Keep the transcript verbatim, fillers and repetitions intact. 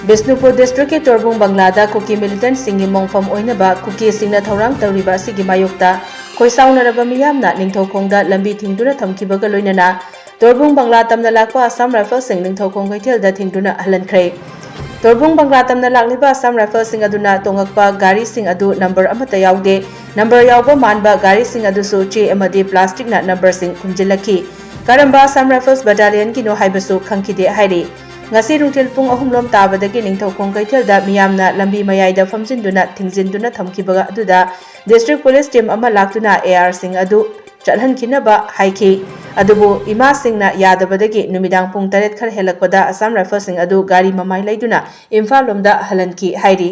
ꯕꯤꯁꯅꯨꯄꯨꯔ ꯗꯤꯁꯇ꯭ꯔꯤꯛꯀꯤ ꯇꯣꯔꯕꯨꯡ ꯕꯪꯂꯥꯗ ꯀꯨꯀꯤ ꯃꯤꯂꯤꯇꯦꯟꯠꯁꯤꯡꯒꯤ ꯃꯣꯡꯐꯝ ꯑꯣꯏꯅꯕ ꯀꯨꯀꯤꯁꯤꯡꯅ ꯊꯧꯔꯥꯡ ꯇꯧꯔꯤꯕ ꯑꯁꯤꯒꯤ ꯃꯥꯌꯣꯛꯇ ꯈꯣꯏꯁꯥꯎꯅꯔꯕ ꯃꯤꯌꯥꯝꯅ ꯅꯤꯡꯊꯧꯈꯣꯡꯗ ꯂꯝꯕꯤ ꯊꯤꯡꯗꯨꯅ ꯊꯝꯈꯤꯕꯒ ꯂꯣꯏꯅꯅ ꯇꯣꯔꯕꯨꯡ ꯕꯪꯂꯥ ꯇꯝꯅ ꯂꯥꯛꯄ ꯑꯁꯥꯝ ꯔꯥꯏꯐꯜꯁꯤꯡ ꯅꯤꯡꯊꯧꯈꯣꯡ ꯀꯩꯊꯦꯜꯗ ꯊꯤꯡꯗꯨꯅ ꯍꯜꯍꯟꯈ꯭ꯔꯦ꯫ ꯇꯣꯔꯕꯨꯡ ꯕꯪꯂꯥ ꯇꯝꯅ ꯂꯥꯛꯂꯤꯕ ꯑꯁꯥꯝ ꯔꯥꯏꯐꯜꯁꯤꯡ ꯑꯗꯨꯅ ꯇꯣꯡꯉꯛꯄ ꯒꯥꯔꯤꯁꯤꯡ ꯑꯗꯨ ꯅꯝꯕꯔ ꯑꯃꯠꯇ ꯌꯥꯎꯗꯦ꯫ ꯅꯝꯕꯔ ꯌꯥꯎꯕ ꯃꯥꯟꯕ ꯒꯥꯔꯤꯁꯤꯡ ꯑꯗꯨꯁꯨ ꯆꯦ ꯑꯃꯗꯤ ꯄ꯭ꯂꯥꯁꯇꯤꯛꯅ ꯅꯝꯕꯔꯁꯤꯡ ꯈꯨꯝꯖꯤꯜꯂꯛꯈꯤ꯫ ꯀꯔꯝꯕ ꯑꯁꯥꯝ ꯔꯥꯏꯐꯜꯁ ꯕꯠꯇꯥꯂꯤꯌꯟꯒꯤꯅꯣ ꯍꯥꯏꯕꯁꯨ ꯈꯪꯈꯤꯗꯦ ꯍꯥꯏꯔꯤ꯫ ꯉꯁꯤ ꯅꯨꯡꯊꯤꯜ ꯄꯨꯡ ꯑꯍꯨꯝ ꯂꯣꯝ ꯇꯥꯕꯗꯒꯤ ꯅꯤꯡꯊꯧꯈꯣꯡ ꯀꯩꯊꯦꯜꯗ ꯃꯤꯌꯥꯝꯅ ꯂꯝꯕꯤ ꯃꯌꯥꯏꯗ ꯐꯝꯖꯤꯟꯗꯨꯅ ꯊꯤꯡꯖꯤꯟꯗꯨꯅ ꯊꯝꯈꯤꯕ ꯑꯗꯨꯗ ꯗꯤꯁꯇ꯭ꯔꯤꯛ ꯄꯨꯂꯤꯁ ꯇꯤꯝ ꯑꯃ ꯂꯥꯛꯇꯨꯅ ꯑꯦ ꯑꯥꯔꯁꯤꯡ ꯑꯗꯨ ꯆꯠꯍꯟꯈꯤꯅꯕ ꯍꯥꯏꯈꯤ꯫ ꯑꯗꯨꯕꯨ ꯏꯃꯥꯁꯤꯡꯅ ꯌꯥꯗꯕꯗꯒꯤ ꯅꯨꯃꯤꯗꯥꯡ ꯄꯨꯡ ꯇꯔꯦꯠ ꯈꯔ ꯍꯦꯜꯂꯛꯄꯗ ꯑꯁꯥꯝ ꯔꯥꯏꯐꯜꯁꯤꯡ ꯑꯗꯨ ꯒꯥꯔꯤ ꯃꯃꯥꯏ ꯂꯩꯗꯨꯅ ꯏꯝꯐꯥꯜ ꯂꯣꯝꯗ ꯍꯜꯍꯟꯈꯤ ꯍꯥꯏꯔꯤ꯫